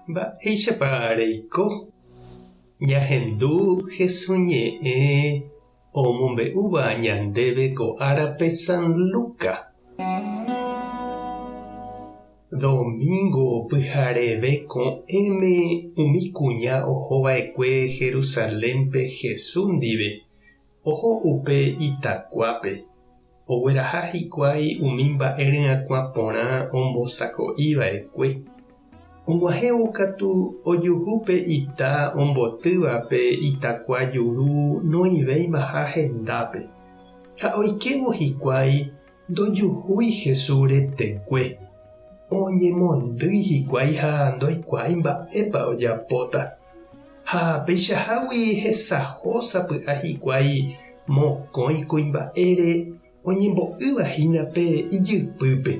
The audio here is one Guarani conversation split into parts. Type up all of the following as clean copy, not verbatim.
Mba'éichapa reiko? Ñahendu Hesu ñe'ẽ omombe'úva ñandéve ko árape San Luca. Domingo pyhareve ko'ẽme umi kuña ohova'ekue Jerusalénpe Hesu ndive Oho upe itakuápe, ogueraha hikuái umi mba'e ryakuã porã ombosako'i va'ekue. Og̃uahẽvo katu ojuhu pe ita ombotýva pe itakua juru noĩvéimaha hendápe. Ha oikévo hikuái ndojuhúi Jesús retekue. Oñemondýi hikuái ha ndoikuaái mba'épa ojapóta. Ha peichahágui hesaho sapy'a hikuái mokõi kuimba'ére oñembo'ýva hína pe ijypýpe.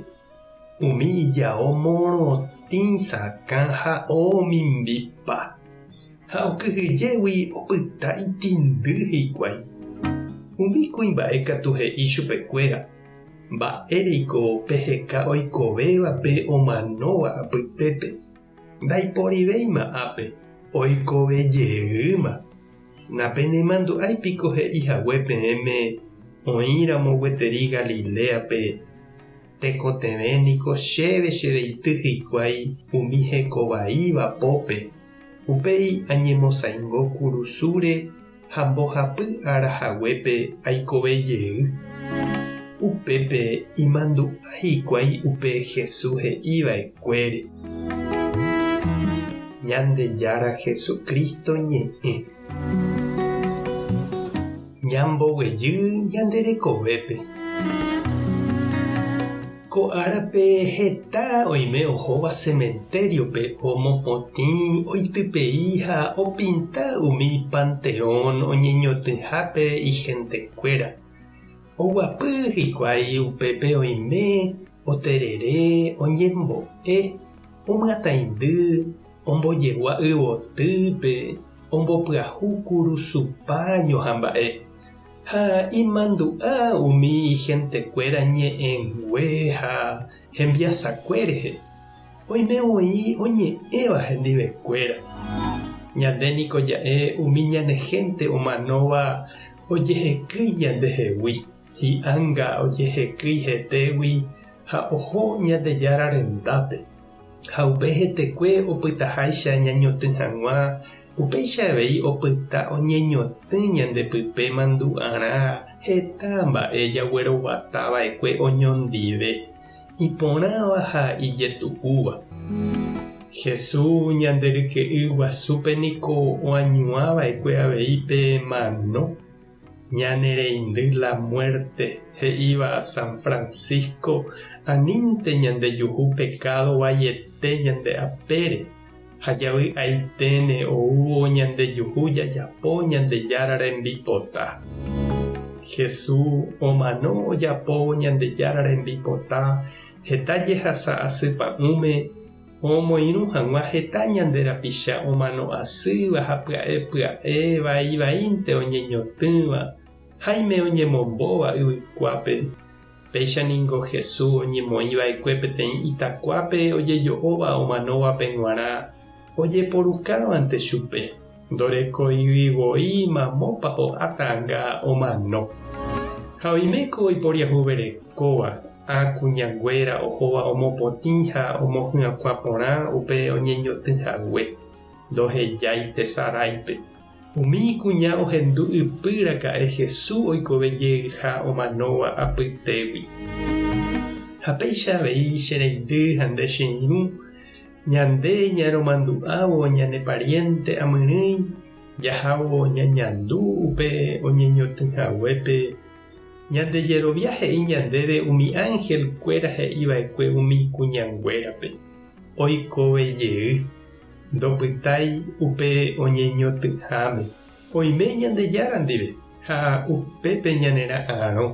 Umi ijao morotĩ sakã ha omimbipa, ha okyhyjégui opyta itindy hikuái. Umi kuimba'e katu he'i chupekuéra, Mba'éreiko peheka oikovévape omanóva apytépe? Ndaiporivéima ápe, oikove jeýma. Napenemandu'ái piko he'i hague peẽme oĩ ramo gueteri Galiléape, Tekotevẽ niko chéve che reity hikuái umi heko vaíva pópe, upéi añemosaingo kurusúre ha mbohapy ára haguépe aikove jey. Upépe imandu'a hikuái upe Jesús he'i va'ekuére. Ñandejára Jesucristo ñe'ẽ. Ñamboguejy ñande rekovépe. Ko árape heta oime ohóva cementerio-pe omopotĩ, oitypei ha opinta umi panteón oñeñotỹhápe ihentekuéra. Oguapy hikuái upépe oime oterere, oñembo'e, omyataindy, ombojegua yvotýpe, ombopyahu kurusu páño ha mba'e. Ha imandu'a umi ihentekuéra ñe'ẽngue ha hembiasakue rehe, oime voi oñe'ẽva hendivekuéra. Ñande niko ja'e umi ñane hénte omanóva ojehekýi ñandehegui, hi'ánga ojehekýi hetégui ha oho Ñandejára rendápe. Ha upe hetekue opytaháicha ñañotỹ hag̃ua, upéicha avei opyta oñeñotỹ ñande pype mandu'arã heta mba'e jagueroguata va'ekue oñondive, iporãva ha ijetu'úva. Jesús ñande ryke'y guasúpe niko oañuã va'ekue avei pe mano. Ñane reindy la muerte, he'íva San Francisco, anínte ñande juhu pecado vaiete ñande apére, ha javy'aiténe oúvo ñande juhu jajapo Ñandejára rembipota. Jesús omano ojapóvo Ñandejára rembipota heta jehasa asy pa'ũme, Omoirũ hag̃ua heta ñande rapicha omano asýva ha pya'e pya'e vai vaínte oñeñotỹva, háime oñemombóva yvykuápe. Péicha ningo Jesús oñemoĩ va'ekue peteĩ itakuápe ojejo'óva omanóvape g̃uarã, ojeporukávante chupe, ndorekóigui voi mamópa ho'áta anga omano. Ha oiméko oiporiahuverekóva. Ha kuñanguéra ohóva omopotĩ ha omohyakuã porã upe oñeñotỹ hague, ndohejái tesaráipe. Umi kuña ohendu ypy raka'e Jesús oikove jeyha omanóva apytégui. Ha péicha avei che reindy ha nde che irũ, ñande ñaromandu'ávo ñane pariénte amyrỹi, jahávo ñañandu upe oñeñotỹ haguépe Ñande jerovia he'i ñandéve umi ánhel-kuéra he'iva'ekue umi kuñanguérape, Oikove jey, ndopytái upe oñeñotỹháme, oime Ñandejára ndive ha upépe ñanera'arõ,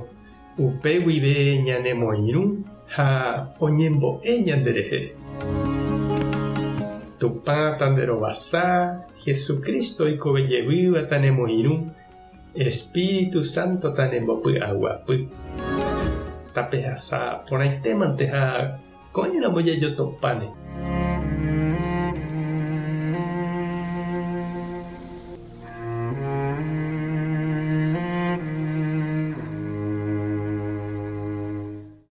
upe guive ñanemoirũ ha oñembo'e ñanderehe. Tupã tanderovasa, Jesucristo oikove jevýva tanemoirũ, Espíritu Santo tanembopy'aguapy. Tapehasa porãitémante ha ko'ẽramo jajotopáne.